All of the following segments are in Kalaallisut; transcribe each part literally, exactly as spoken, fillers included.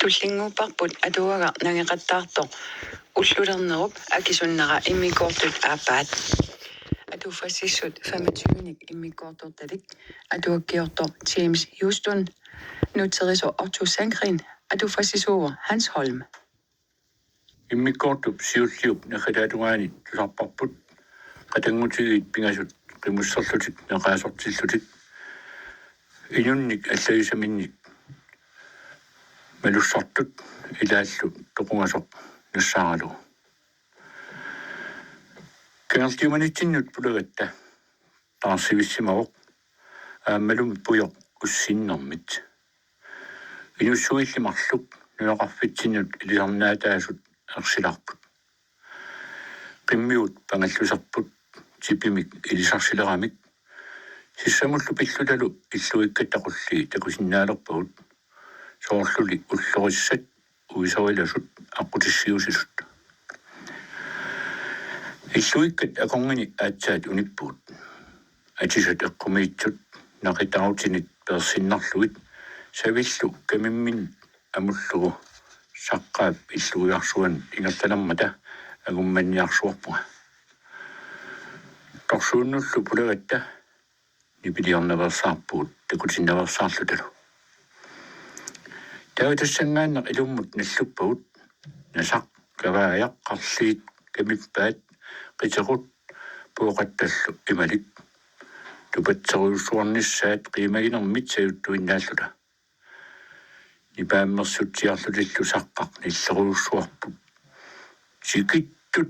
Tullinnguupparput atuagaq nangeqattaartoq ullulernerup akisunnera immikkoortut aappaat. Atuuffassissut femogtyvenik immikkoortortalik atuakkiortoq James Houston, nutserisoq Otto Sandgreen, atuuffassisuuvoq Hans Holm. Immikkoortup siulliup naggataata tungaani tusarparput qatanngutigiit pingasut qimusserlutik neqaasortillutik inunnik allagisaminnik malussartut ilaallu toqungasoq nassaaralugu. Kangerliumanitsinnut pulagatta taarsivissimavoq aammalumi pujoq ussinnermit. Inussuilli marluk nunaqarfitsinnut ilisarnaataasut ersilarput. Qimmigut pangalluserput tipimik ilisarsileramik sissamullu pillutalu illuikkatta qullii takusinnaalerpagut, soorluli ullorissat uisorilasut aqqutissiuusisut. Illuikkat akornanni aatsaat unippugut. Atisat eqqumiitsut naqitaarutinik peersinnarlugit savillu kamimminnut amullugu Saqqaap illuiarsuanut ingerlanermata angummanniarsuarpunga. Torsuunnullu pulagatta nipiliornaveersaarpugut takutinnaveersaarlutalu. Taava tassanngaannaq ilummut nalluppagut: nasaq, kavaajaq, qarliit, kamippaat, qitequt, pooqattallu imalik. Tupatserujussuarnissaat qiimaginermit sajuttuinnaalluta. Nipaammersutsiarlutillu Saqqaq nillerujussuarput: Tikittut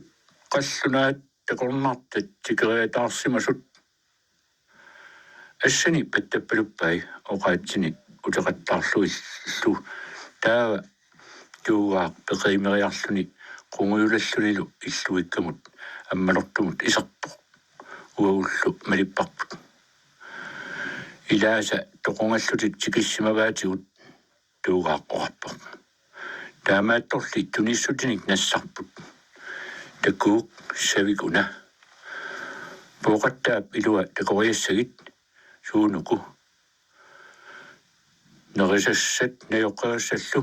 qallunaat takornartat tikeriataarsimasut. Assani pattappaluppai oqaatsini uteqattaarlugillu. Taava Tuugaaq peqimeriarluni qungujulallunilu illuikkamut ammalortumut iserpoq. Uagullu malipparput. Ilaasa toqungallutik tikissimavaatigut, Tuugaaq oqarpoq. Taamaattorli tunissutinik nassarput. Takuuk, savik una. Pooqattaap ilua takoriassagit, suunuku. Nerisassat najoqqerissallu,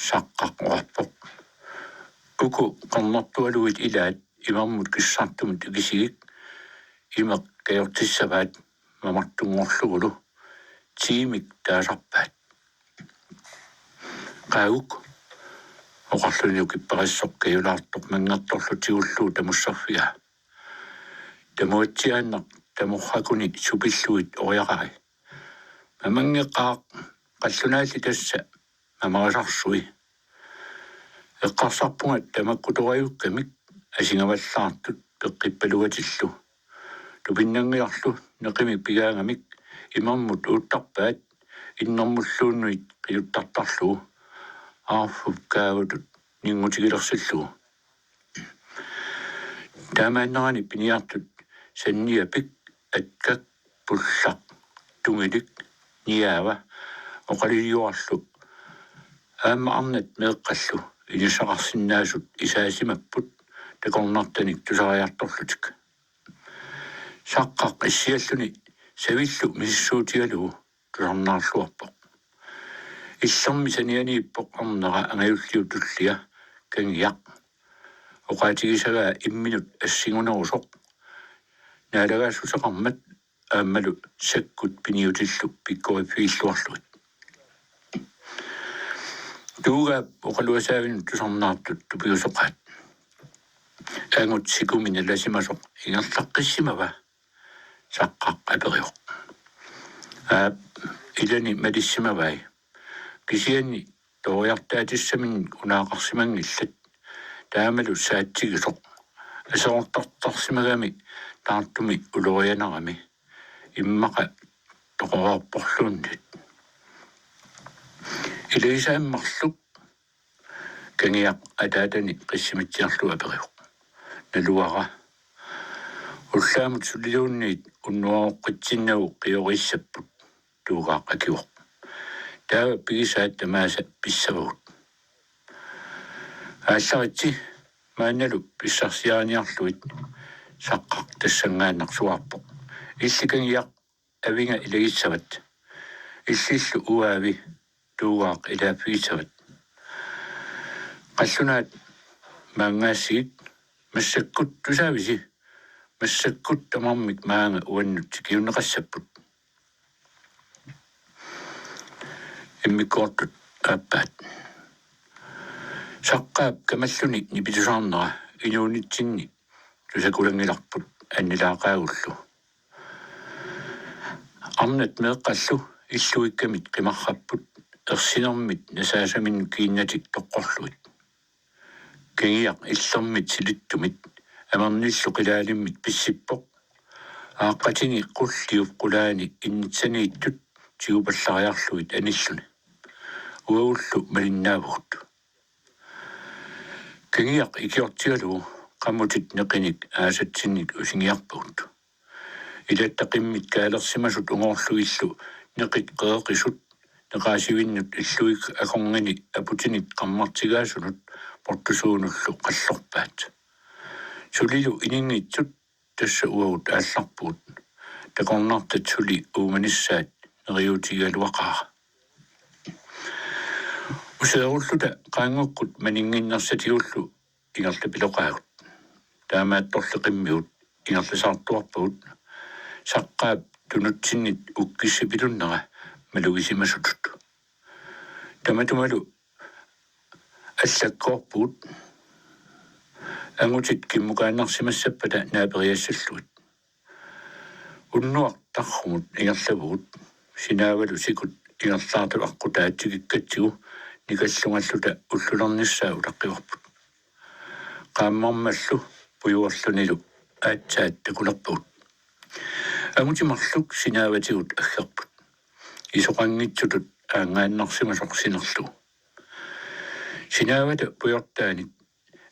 Saqqaq oqarpoq. Uku qernertualuit ilaat imermut kissartumut ikisigik, imeq kajortissavaat mamartunngorlugulu, tiimik taasarpaat. Qaaguk, oqarluni ukipparissoq kajulaartoq manngertorlu tigullugu tamussarfigaa. Tamuatsiaannaq tamorrakuni supillugit oriaqari. Mamanngeqaaq, qallunaalli tassa mamarisarsui. Eqqarsarpunga tamakkutorajukkamik asingavallaartut peqqippaluatillu. Tupinnanngiarlu neqimik pigaangamik imermut uuttarpaat innermulluunnuit qiuttartarlugu, aarfup kaavatut ninngutigilersillugu. Taamaannerani piniartut Sanniapik, Atkak, Pullaq, Tungilik, Niaava oqaliliuarlu aamma arnat meeqqallu inissaqarsinnaasut isaasimapput takornartanik tusariartorlutik. Saqqaq issialluni savillu misissuutigalugu tusarnaarluarpoq. Illermi sanianiippoq arnera angajulliup tullia Kangiaq. Oqaatigisagaa imminut assingunerusoq naalagaassuseqarmat aammalu sakkut piniutillu pikkoriffigilluarlugit. Tuugaap oqaluasaavinut tusarnaartut tupiusoqaat. Angut sikumi nalasimasoq ingerlaqqissimava? Saqqaq aperivoq. Aap, ilani malissimavai. Kisianni tooriartaatissaminnik unaaqarsimanngillat. Taamalu saatsigisoq aserortartarsimagami taartumi ulorianarami. Immaqa toqoreerporluunniit. Ilagisaammarluk? Kangiaq ataatani qissimitsiarlugu aperivoq. Naluara. Ullaamut suliluunniit unnuaroqqitsinnagu qioriissapput, Tuugaaq akivoq. Taava pigisaat tamaasa pissavagut. Aallaritsi, maannalu pissarsiariniarlugit, Saqqaq tassanngaannaq suaarpoq. Illit Kangiaq, aviga ilagissavat. Illillu uaavi, Tuugaaq ilaaffigissavat. Qallunaat maangaassigit, massakkut tusaavisi, massakkut tamarmik maanga uannut tikiunneqassapput. Immikkoortut aappaat. Saqqaap kamalluni nipitusaarnera inuunitsinni tusakulanngilarput annilaaqaagullu. Arnat meeqqallu illuikkamit qimarrapput ersinermit nasaasaminnut kiinnatik toqqorlugit. Kangiaq illermit silittumit amernillu qilaalimmit pissippoq. Aaqqatini qulliup qulaani innitsaniittut tigupallariarlugit anilluni. Uagullu malinnaavugut. Kangiaq ikiortigalugu qamutit neqinik aasatsinnik usingiarpagut. Ilatta qimmit kaalersimasut ungoorlugillu neqit qereqisut neqaasivinnut illuik akornanni aputinik qarmartigaasunut portusuunullu qallorpaat. Sulilu ininngitsut tassa uagut aallarpugut. Takornartat suli uumanissaat neriuutigigaluaqaara. Useerulluta qaanngukkut maninnginnersatigullu ingerlapiloqaagut. Taamaattorli qimmigut ingerlasaartuarpagut Saqqaap tunutsinnit ukkissipilunnera malugisimasutut. Tamatumalu allakkoorpugut angutit kimmukaannarsimassappata naaperiassallugit. Unnuaq tarrumut ingerlavugut sinaavalu sikut ingerlaartut aqqutaat tikikkatsigu nikallungalluta ullulernissaa utaqqivarput. Qaammarmallu pujuarlunilu aatsaat takulerpagut. Angutit marluk sinaavatigut aggerput. Isoqanngitsutut aanngaannarsimasoq sinerlugu. Sinaavata pujortaanit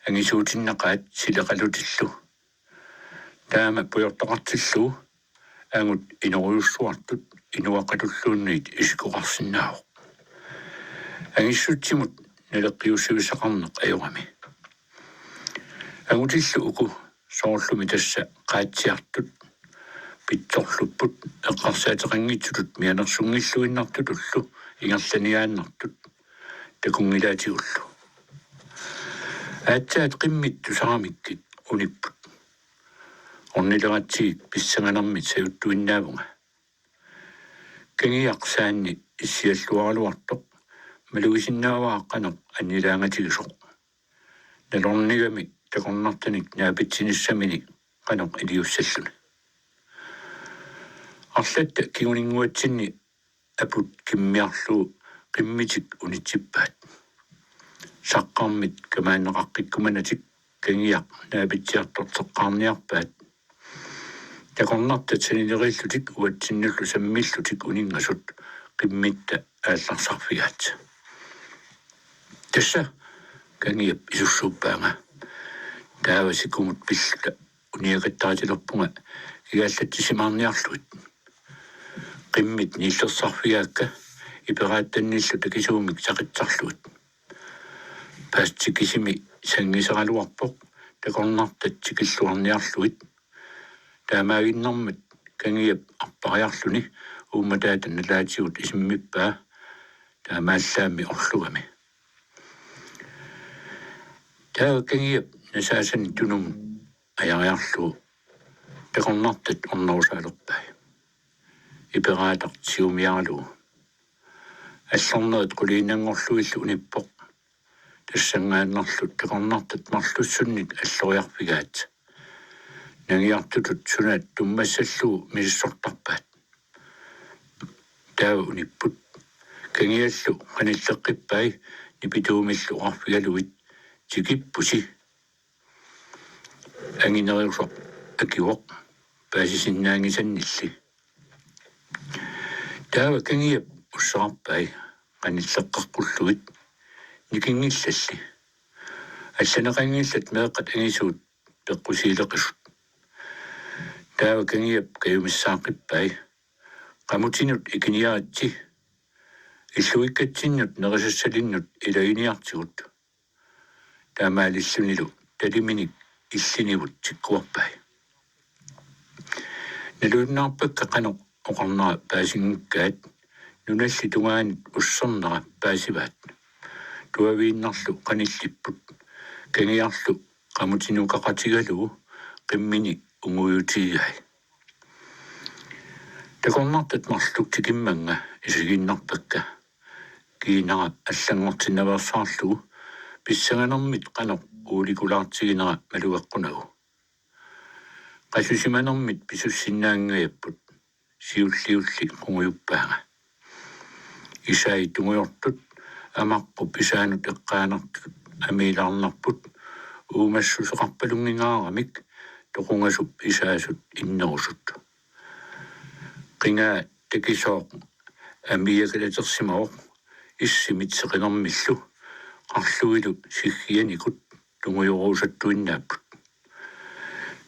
angisuutinnaqaat sileqalutillu. Taama pujortaqartillugu angut inorujussuartut inuaqatulluunniit isikkoqarsinnaavoq. Angissutsimut naleqqiussivissaqarneq ajorami. Angutillu uku soorlumi tassa qaatsiartut pitsorlupput eqqarsaateqanngitsutut mianersunngilluinnartutullu ingerlaniaannartut takunngilaatigullu. Aatsaat qimmit tusaramikkit unipput. Ornileratsigik pissanganermit sajuttuinnaavunga. Kangiaq saanni issialluaraluartoq malugisinnaavara qanoq annilaangatigisoq. Nalornigami takornartanik naapitsinissamini qanoq iliussalluni. Arlatta kinguninnguatsinni aput kimmiarlugu qimmitik unitsippaat. Saqqarmit kamaanneqaqqikkumanatik Kangiaq naapitsiartorteqqaarniarpaat. Takornartat sanileriillutik uatsinnullu sammillutik uninngasut qimmitta aallarsarfigaat. Tassa Kangiap isussuuppaanga. Taava sikumut pilluta uniakattaatilerpunga kigaallatsisimaarniarlugit. Qimmit niillersarfigaakka iperaattannillu takisuumik saqitsarlugit. Paastikisimi sanngiseraluarpoq takornartat tikilluarniarlugit. Taamaaginnarmat Kangiap arpariarluni uummataata nalaatigut isimmippaa taamaallaammi orlugami. Taava Kangiap nasaasani tunumut ajariarlugu takornartat ornerusaalerpai. Iperaataq siumiaralugu. Allornerit quliinnanngorlugillu unippoq. Tassanngaannarlu takornartat marlussunnik alloriarfigaat. Nangiartutut suna tummassallugu misissortarpaat. Taava unipput. Kangiallu qanilleqqippai nipituumillu oqarfigalugit: Tikippusi. Anginerusoq akivoq paasisinnaanngisannilli. Taava Kangiap usseqarpai qanilleqqaqqullugit nikinngillalli. Allaneqanngillat meeqqat angisuut peqqusiileqisut. Taava Kangiap kajumissaaqippai: Qamutinut ikiniaritsi. Illuikkatsinnut nerisassalinnut ilaginiartigut. Taamaalillunilu taliminik illinivut tikkuarpai. Naluinnaarpakka qanoq oqarnera paasinngikkaat, nunalli tungaanut ussernera paasivaat. tuaviinnarlu qanillipput. Kangiarlu qamutinukaqatigalugu qimmini unguutigai. Takornartat marluk tikimmannga isigiinnarpakka. Kiinara allanngortinnaveersaarlugu pissanganermit qanoq uulikulaartiginera malugeqqunagu. Qasusimanermit pisussinnaanngajapput, siulliulli qungujuppaanga. Isai tungujortut amaqqup isaanut eqqaanartut amiilaarnarput uumassuseqarpalunnginngaramik toqungasup isaasut innerusut. Qingaa takisooq amiiakalatersimavoq issimit seqinermillu qarluilu siggianikut tungujoruusattuinnaapput.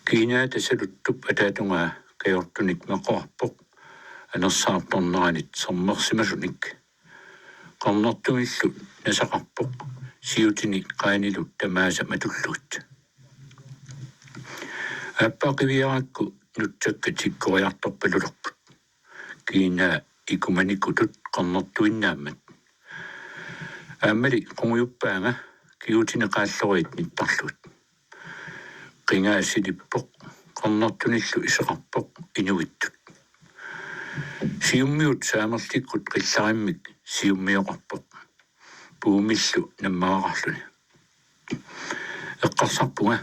Kiinaata saluttup ataatungaa kajortunik maqoqarpoq anersaartorneranit sermersimasunik. Qernertunillu nasaqarpoq siutini qaanilu tamaasa matullugit. Aappaa qiviarakku nutsakka tikkoriartorpalulerput. Kiinaa ikumanikutut qernertuinnaammat. Aammali qungujuppaanga kigutini qaalloriit nittarlugit. Qingaa silippoq, qernertunillu iseqarpoq inuittut. Siummiut saamerlikkut qillarimmik siummioqarpoq. Puumillu nammagaqarluni. Eqqarsarpunga: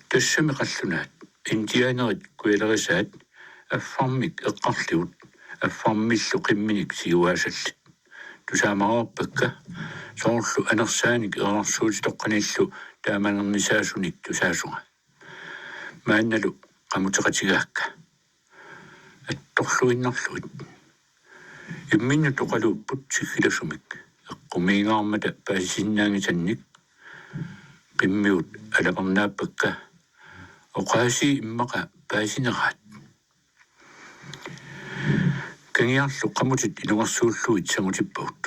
Tassami qallunaat, indianerit kujalerisaat affarmik eqqarligut, affarmillu qimminik siuaasallit. Tusaamareerpakka, soorlu anersaanik erarsuutitoqqanillu taamanernisaasunik tusaasunga. Maannalu qamuteqatigaakka. Attorluinnarlugit. Imminnut oqaluupput siggilasumik. Eqqumiigaarmata paasisinnaanngisannik. Qimmiut alapernaappakka: Oqaasii immaqa paasineraat. Kangiarlu qamutit ilungersuullugit sangutippagut.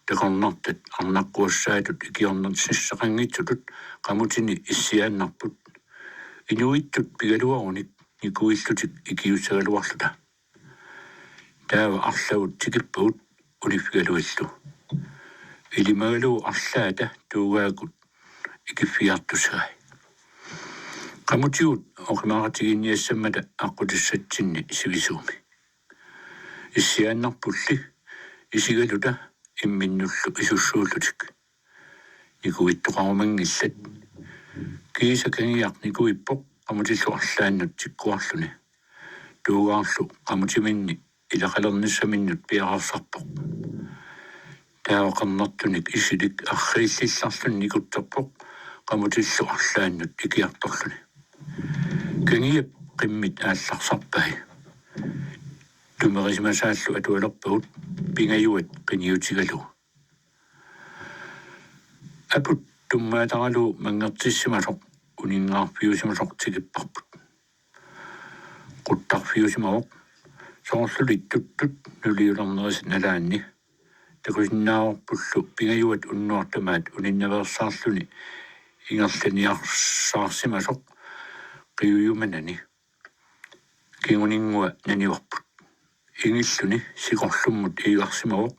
Takornartat arnaqquassaatut ikiornissaqanngitsutut qamutini issiaannarput. Inuittut pigaluarunik nikuillutik ikiussagaluarluta. Taava arlavut tikippagut uniffigalugillu. Ilimagalugu arlaata tuugaakkut ikiffigiartussagai. Qamutigut oqimaaqatigiinniassammata aqqutissatsinni sivisuumi. Issiaannarpulli isigaluta imminnullu isussuullutik. Nikuittoqarumanngillat. Kiisa Kangiaq nikuippoq qamutillu arlaannut tikkuarluni. Tuugaarlu qamutiminni ilaqalernissaminnut piareersarpoq. Taava qernertunik isilik arriillillarluni nikutserpoq qamutillu arlaannut ikiartorluni. Kangiap qimmit aallarsarpai. Tumerisimasaallu atualerpagut pingajuat qiniutigalugu. Aput tummaataralugu manngertissimasoq uninngaarfiusimasoq tikipparput. Quttarfiusimavoq soorluli tuttut nuliulernerisat nalaanni. Takusinnaavarpullu pingajuat unnuaq tamaat uninnaveersaarluni ingerlaniarsaarsimasoq qiujumanani. Kinguninngua nanivarput. Ingilluni sikorlummut iigarsimavoq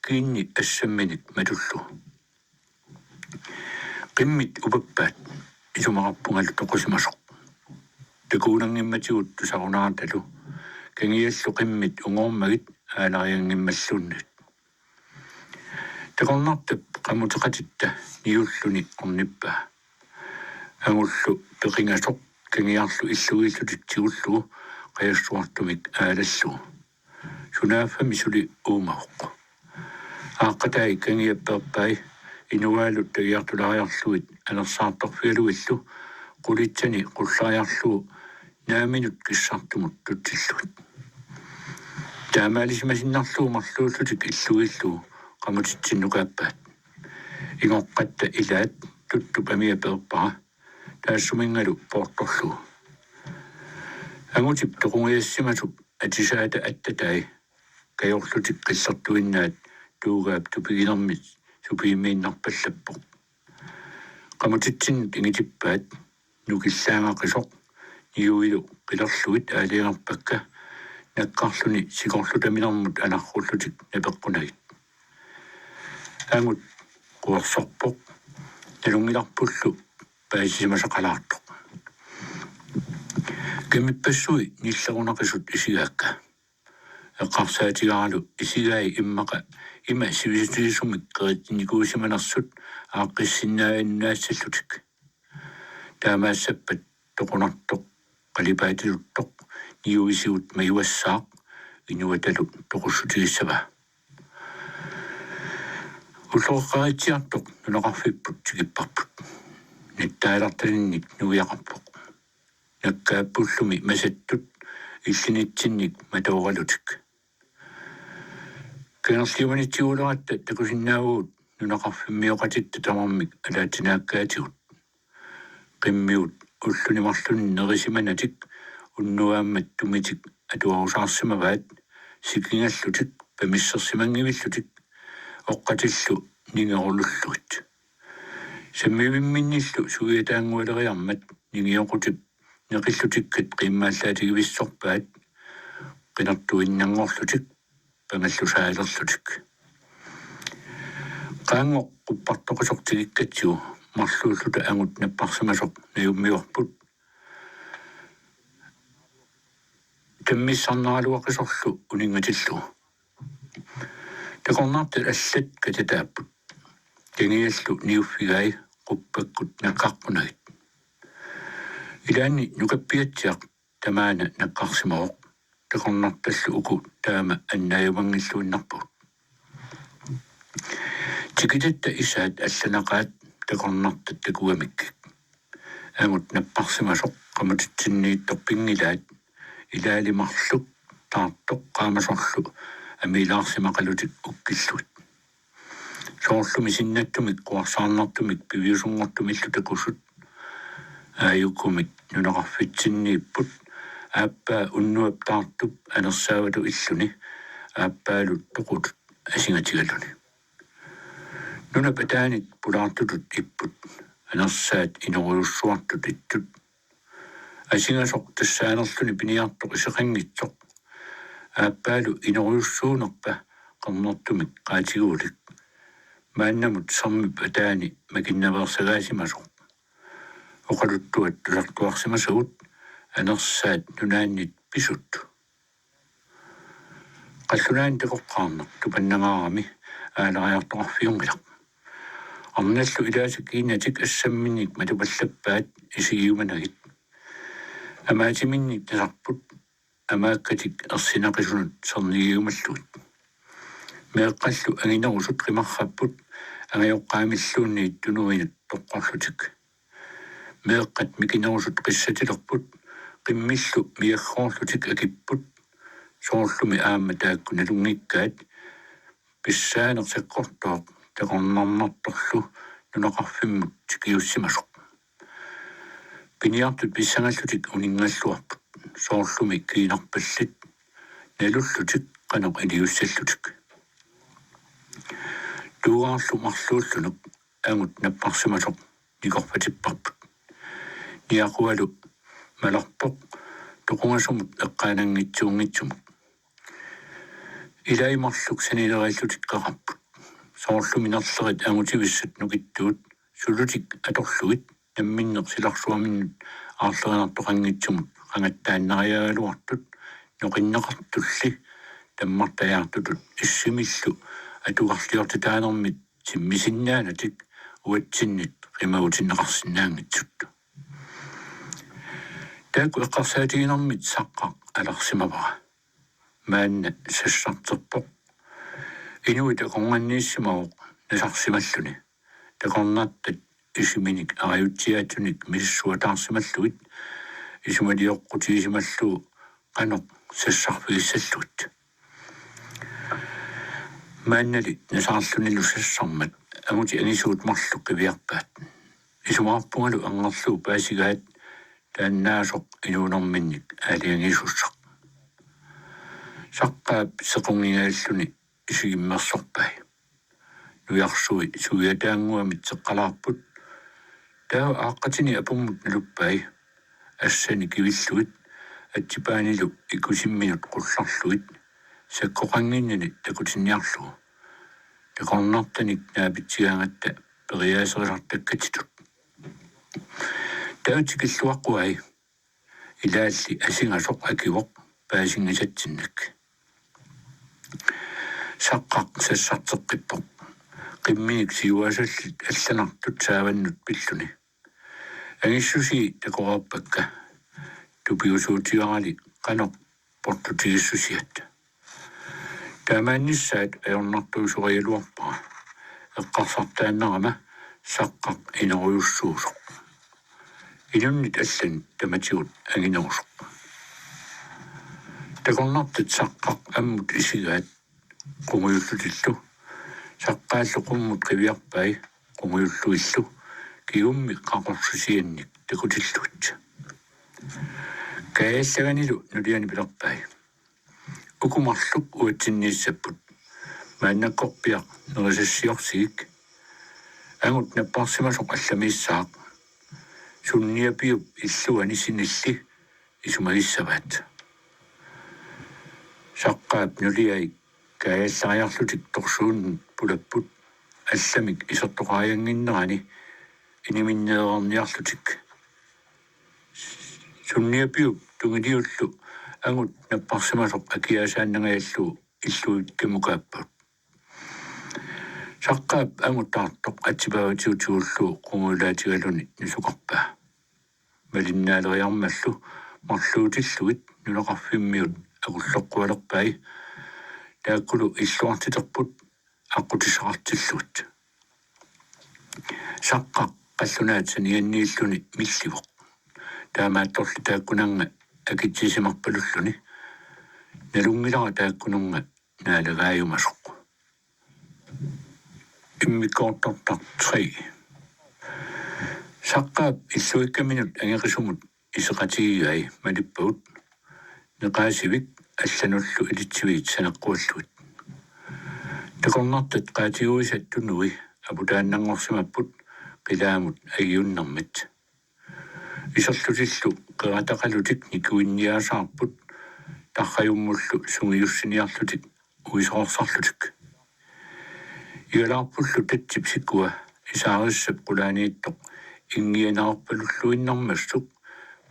kiinni assamminik matullugu. Qimmit upappaat, isumaqarpungalu toqusimasoq. Takuunanngimmatigut tusarunaratalu Kangiallu qimmit ungoormagit aalarianngimmalluunniit. Takornartap qamuteqatitta niulluni ornippaa. Angullu peqingasoq Kangiarlu illugiillutik tigullugu qajassuartumik aalallugu. Sunaaffami suli uumavoq. Aaqqatai Kangiap peerpai inuaalut tagiartulaariarlugit anersaartorfigalugillu qulitsani qullariarlugu naaminut kissartumut tutsillugit. Taamaalisimasinnarlugu marluullutik illugiillugu qamutitsinnukaappaat. Ingoqqatta ilaat tuttup amia peerpara taassuminngalu poortorlugu. Angutip toqungajassimasup atisaata attatai kajorlutik qillertuinnaat tuugaap tupiginermit supiimmiinnarpallappoq. Qamutitsinnut ingitippaat nukillaangaqisoq niuilu qilerlugit aalajangerpakka nakkarluni sikorlutaminermut anarrullutik napeqqunagit. Angut quersorpoq, nalunngilarpullu paasisimasaqalaartoq. Kamippassui nillerunaqisut isigaakka. Eqqarsaatigaaralu isigai immaqa ima sivisutigisumik qeritsinnikuusimanersut aaqqissinnaavinnaassallutik. Taamaassappat toqunartoq qalipaatiluttoq niuisigut majuassaaq inuatalu toqussutigissavaa. Ulloqeqqaritsiartoq nunaqarfipput tikipparput. Nittaalertalinnik nuiaqarpoq. Nakkaappullumi masattut illinitsinnik matooralutik. Kangerliumanitsiguleratta takusinnaavugut nunaqarfimmioqatitta tamarmik alaatsinaakkaatigut. Qimmigut ulluni marlunni nerisimanatik unnuaammat tumitik atuarusaarsimavaat sikingallutik pamissersimanngivillutik oqqatillu ningerulullugit. Sammivimminnillu suiataanngualeriarmat ningioqutip neqillutikkat qiimmaallaatigivissorpaat qinertuinnanngorlutik pangallusaalerlutik. Qaanngoq quppartoqisoq tigikkatsigu marluulluta angut napparsimasoq najummiorput. Tammissarnaraluaqisorlu uninngatillugu. Takornartat allat katataapput. Kangiallu niuffigai quppakkut nakkaqqunagit. Ilaanni nukappiatsiaq tamaana nakkarsimavoq. Takornartallu uku taama annaajumanngilluinnarpagut. Tikitatta isaat allanaqaat takornartat takugamikkik. Angut napparsimasoq qamutitsinniittoq pinngilaat ilaali marluk taartoq qaamasorlu amiilaarsimaqalutik ukkillugit. Soorlumi sinnattumik kuarsaarnartumik piviusunngortumillu takusut. Aajukumik nunaqarfitsinniipput aappaa unnuap taartup anersaavatut illuni aappaalu toqutut asingatigaluni. Nunap ataanit pulaartutut ipput anersaat inorujussuartut ittut. Asingasoq tassaanerluni piniartoq iseqanngitsoq. Aappaalu inorujussuunerpa qernertumik qaatiguulik. Maannamut sermip ataani makinnaveersagaasimasoq. Oqaluttuat tusartuarsimasagut anersaat nunaannit pisut. Qallunaani takoqqaarneq tupannangaarami aalariartoqarfiunngilaq. Arnallu ilaasa kiinatik assamminnik matupallappaat isigiumanagit. Amaatiminnik nasarput amaakkatik ersinaqisunut sernigiumallugit. Meeqqallu anginerusut qimarrapput angajoqqaamilluunniit tunuinut toqqorlutik. Meeqqat mikinerusut qissatilerput qimmillu miaggoorlutik akipput. Soorlumi aamma taakku nalunngikkaat pissaaneq sakkortooq takornarnartorlu nunaqarfimmut tikiussimasoq. Piniartut pissangallutik uninngalluarput soorlumi kiinarpallit nalullutik qanoq iliussallutik. Tuugaarlu marluullunuk angut napparsimasoq nikorfatipparput. Niaqualu malarpoq toqungasumut eqqaananngitsuunngitsumut. Ilai marluk sanileriillutik qaqarput. Soorlumi nerlerit angutivissat nukittuut sulutik atorlugit namminneq silarsuarminnut aarlerinartoqanngitsumut qangattaannariagaluartut noqinneqartulli tammartajaartutut issimillu atugarliortitaanermit timmisinnaanatik uatsinnit qimagutinneqarsinnaanngitsut. Taakku eqqarsaatiginermit Saqqaq alarsimavara. Maanna sassarterpoq. Inuit akornanniissimavoq nasarsimalluni. Takornartat isiminik arajutsiaatsunik misissuataarsimallugit isumalioqqutigisimallugit qanoq sassarfigissallugit. Maannali nasaarlunilu sassarmat angutit angisuut marluk qiviarpaat. Isumaqarpungalu angerluup paasigaat taannaasoq inuunerminnik aalajangiisussaq. Saqqaap sequnngingajalluni isigimmersorpai. Nujarsui suiataannguamit seqqalaarput. Taava aaqqatini apummut naluppai. Assani kivillugit atsipaanilu ikusimminut qullarlugit sakkoqannginnani takutinniarlugu. takornartanik naapitsigaangatta periaaserisartakkatsitut. Taava tikilluaqquai, ilaalli asingasoq akivoq paasinngisatsinnik. Saqqaq sassarteqqippoq, qimminik siuaasallit allanartut saavannut pilluni. Angissusii takoreerpakka, tupiusuutigarali qanoq portutigissusiat. Taamaannissaat ajornartuusorigaluarpara, eqqarsartaannarama Saqqaq inerujussuusoq, inunnit allanit tamatigut anginerusoq. Takornartat Saqqaq ammut isigaat qungujullutillu, Saqqaallu qummut qiviarpai qungujullugillu, kingummi qaqorsisiannik takutillugit. Kaajallaganilu nuliani pilerpai: Uku marluk uatsinniissapput. Maannakkorpiaq nerisassiorsigik. Angut napparsimasoq allamiissaaq. Sunniapiup illuani sinilli isumagissavaat. Saqqaap nuliai kaajallariarlutik torsuunnut pulapput, allamik isertoqariannginnerani iniminneereerniarlutik. Sunniapiup tungiliullu angut napparsimasoq akiaasaannangajallugu illuikkamiukkaappaat. Saqqaap angut taartoq atsipaavatigut tigullugu qungujulaatigaluni nusukarpaa. Malinnaaleriarmallu marluutillugit nunaqarfimmiut akulloqqualerpai, taakkulu illuartiterput aqqutissaqartillugit. Saqqaq qallunaat sanianniilluni millivoq. Taamaattorli taakkunannga akitsisimarpalulluni. Nalunngilara taakkununnga naalagaajumasoq. Immikkoortortaq tre. Saqqaap illuikkaminut angeqisumut iseqatigigai malippagut. Neqaasivik allanullu ilitsivigit saneqquallugit. Takornartat qaatiguisa tunui aputaannanngorsimapput qilaamut agiunnermit. Iserlutillu qerataqalutik nikuinniaasaarput, tarrajummullu sungiussiniarlutik uisoqarsarlutik. Igalaarpullu tatsip sikua isaarissap qulaaniittoq inngianarpalulluinnarmassuk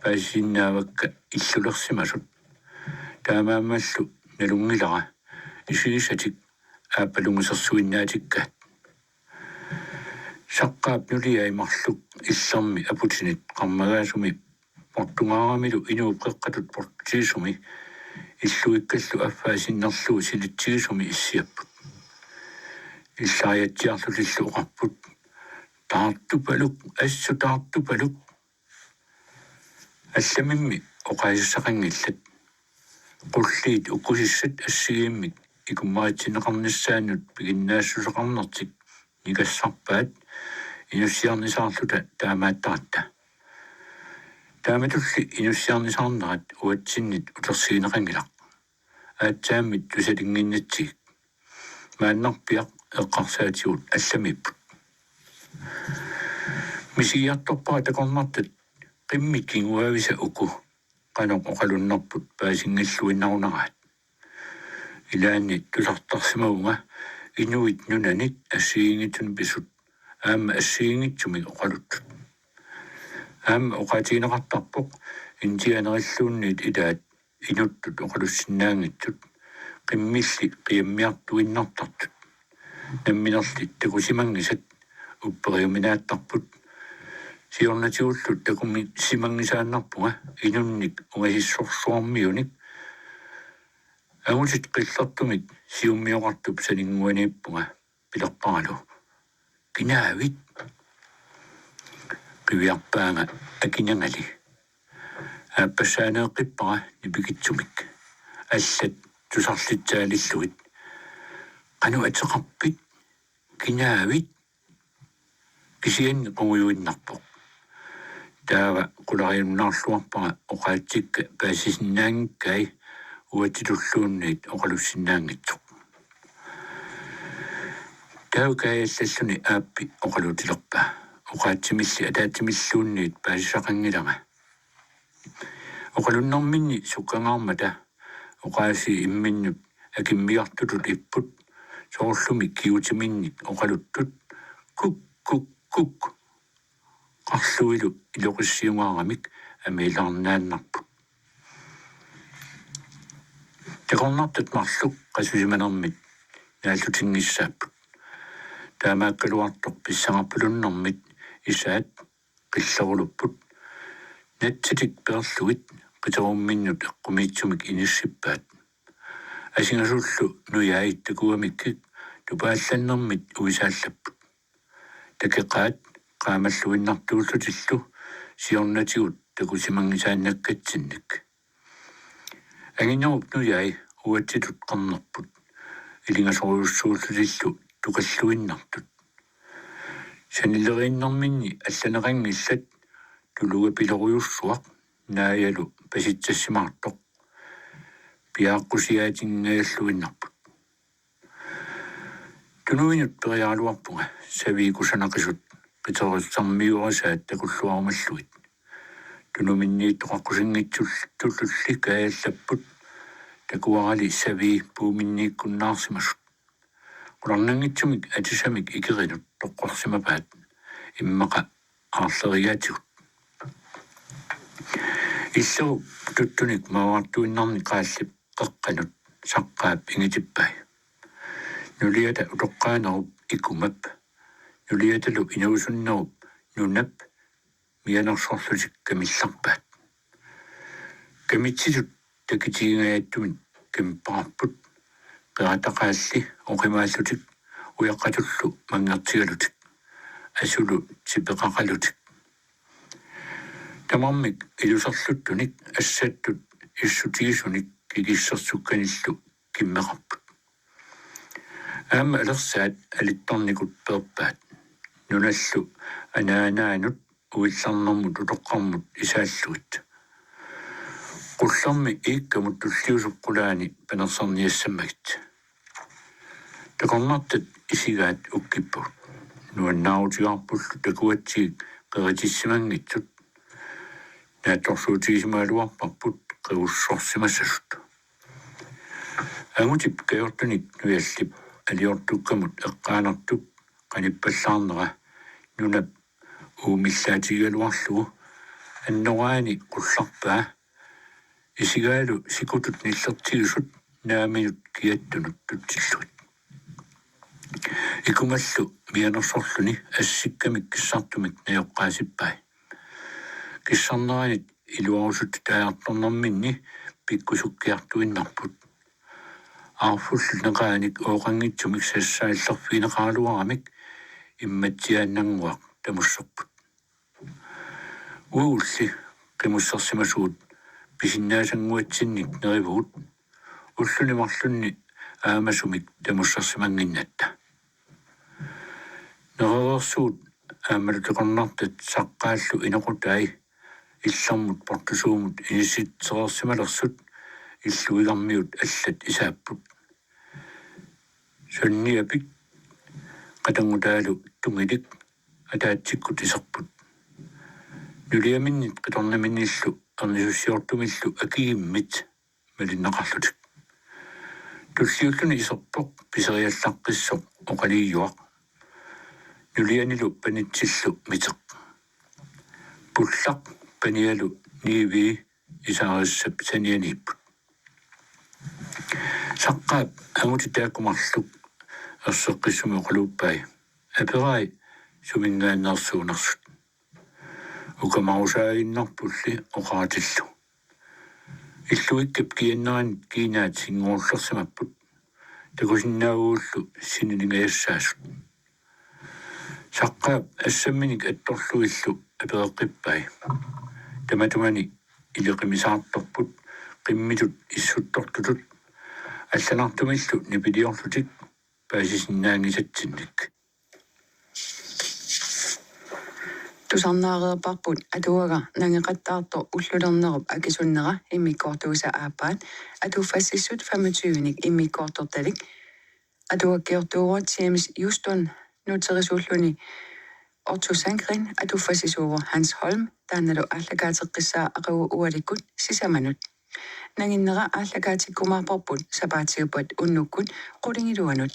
paasisinnaavakka illulersimasut. Taamaammallu nalunngilara isigisatik aappalungisersuinnaatikkaat. Saqqaap nuliai marluk illermi aputinit qarmagaasumi portungaaramilu inuup qeqqatut portutigisumi illuikkallu affaa sinnerlugu silitsigisumi issiapput. Illariatsiarlutillu oqarput: Taartupaluk, assut taartupaluk. Allamimmi oqaasissaqanngillat. Qulliit ukkusissat assigiimmik ikummaritsinneqarnissaannut piginnaassuseqarnertik nikassarpaat inussiarnisaarluta taamaattaratta. Taamatulli inussiarnisaarnerat uatsinnit utersigineqanngilaq. Aatsaammit tusalinnginnatsigik. Maannarpiaq eqqarsaatigut allamiipput. Misigiartorpara takornartat qimmit kinguaavisa uku qanoq oqalunnerput paasinngilluinnarunaraat. Ilaanni tusartarsimavunga inuit nunanit assigiinngitsunik pisut aamma assigiinngitsumik oqaluttut. Aamma oqaatigineqartarpoq indianerilluunniit ilaat inuttut oqalussinnaanngitsut, qimmilli qiammiartuinnartartut. Namminerli takusimanngisat upperiuminaattarput. Siornatigullu takusimanngisaannarpunga inunnik ungasissorsuarmiunik. Angutit qillertumik siummioqartup saninnguaniippunga pilerparalu: Kinaavit? Qiviarpaanga akinangali. Aappassaaneeqqippara nipikitsumik. Allat tusarlitsaalillugit: Qanoq ateqarpit? Kinaavit? Kisianni qungujuinnarpoq. Taava qularjunnaarluarpara oqaatsikka paasisinnaanngikkai uatsitulluunniit oqalussinnaanngitsoq. Taava kaajallalluni aappi oqalutilerpaa. Oqaatsimilli ataatsimilluunniit paasisaqanngilanga. Oqalunnerminni sukkangaarmata oqaasii imminnut akimmigartutut ipput soorlumi kigutiminnik oqaluttut kuk, kuk, kuk qarluilu iloqissiungaaramik amiilaarnaannarput. Takornartat marluk qasusimanermit naallutinngissaapput. Taamaakkaluartoq pissangarpalunnermit isaat qillerulupput. Natsitik peerlugit qiterumminnut eqqumiitsumik inissippaat. Asingasullu nujai takuamikkik tupaallannermit uisaallapput. Takeqaat qaamalluinnartuullutillu siornatigut takusimanngisaannakkatsinnik. Anginerup nujai uatsitut qernerput ilingasorujussuullutillu tukalluinnartut. Sanileriinnerminni allaneqanngillat tulugapilerujussuaq naajalu pasitsassimaartoq piaaqqusiaatingajalluinnarput. Tunuinut periaraluarpunga savii kusanaqisut qiterusarmiuarisaat takulluarumallugit. Tunuminniittoqaqqusinngitsullulli kaajallapput takuarali savii puuminniikkunnaarsimasut. Qularnanngitsumik atisamik ikerinut toqqorsimapaat immaqa aarlerigaatigut. Illerup tuttunik maartuinnarni qaallip qeqqanut Saqqaap ingitippai. Nuliata utoqqaanerup Ikumap, nuliatalu inuusunnerup Nunap mianersorlutik kamillarpaat. Kamitsitut takitigingajattumik kamippaqarput, qerataqaalli oqimaallutik ujaqqatullu manngertigalutik, asulu tipeqaqalutik. Tamarmik iluserluttunik assattut issutigisunik kikissersukkanillu kimmeqarput. Aamma alersaat alittarnikut peerpaat. Nunallu anaanaanut uillarnermut utoqqarmut isaallugit. Qullermi iikkamut tulliusup qulaani panerserniassammagit. Takornartat isigaat ukkippagut. Nuannaarutigaarpullu takuatsigik qeritissimanngitsut. Naatsorsuutigisimagaluarparput qerussorsimassasut. Angutip kajortunik nujallip aliortukkamut eqqaanartup qanippallaarnera Nunap uumillaatigigaluarlugu annoraani qullarpaa isigaalu sikutut nillertigisut naaminut kiattunut tutsillugit. Ikumallu mianersorluni assikkamik kissartumik najoqqaasippai. Kissarneranit iluarusuttut taartornerminni pikkusukkiartuinnarput. Aarfullu neqaanik ooqanngitsumik sassaallerfigineqaraluaramik immatsiaannannguaq tamusserput. Uagulli qimussersimasugut pisinnaasannguatsinnik nerivugut ulluni marlunni aamasumik tamussersimannginnatta. Nerereersugut aammalu takornartat Saqqaallu inoqutai illermut portusuumut inissitsereersimalersut illuigarmiut allat isaapput. Sunniapik qatanngutaalu tungilik ataatsikkut iserput. Nuliaminnit qitornaminnillu ernisussiortumillu akigimmit malinneqarlutik. Tulliulluni iserpoq piseriallaqqissoq oqaliijuaq. Nulianilu panitsillu miteq. Pullaq panialu niivii isaarissap sanianiipput. Saqqaap angutit taakku marluk erseqqissumik oqaluuppai: Aperai suminngaanneersuunersut. Ukamarusaaginnarpulli oqaratillu. Illuikkap kianneranit kiinaat sinngorullersimapput. Takusinnaagullu sinilingajassaasut. Saqqaap assamminik attorlugillu apereqqippai. Tamatumani ileqimisaartorput qimmitut issuttortutut allanartumillu nipiliorlutik paasisinnaanngisatsinnik. Tusarnaareerparput atuagaq nangeqattaartoq Ullulernerup akisunnera immikkoortuisa aappaat, atuffassissut femogtyvenik immikkoortortalik. Atuakkiortuuvoq James Houston, nutserisuulluni Otto Sandgreen, atuffassisuuvoq Hans Holm, taannalu aallakaateqqissaaq aqagu ualikkut sisamanut. Nanginnera aallakaatikkumaarparput sapaatiuppat unnukkut qulingiluanut.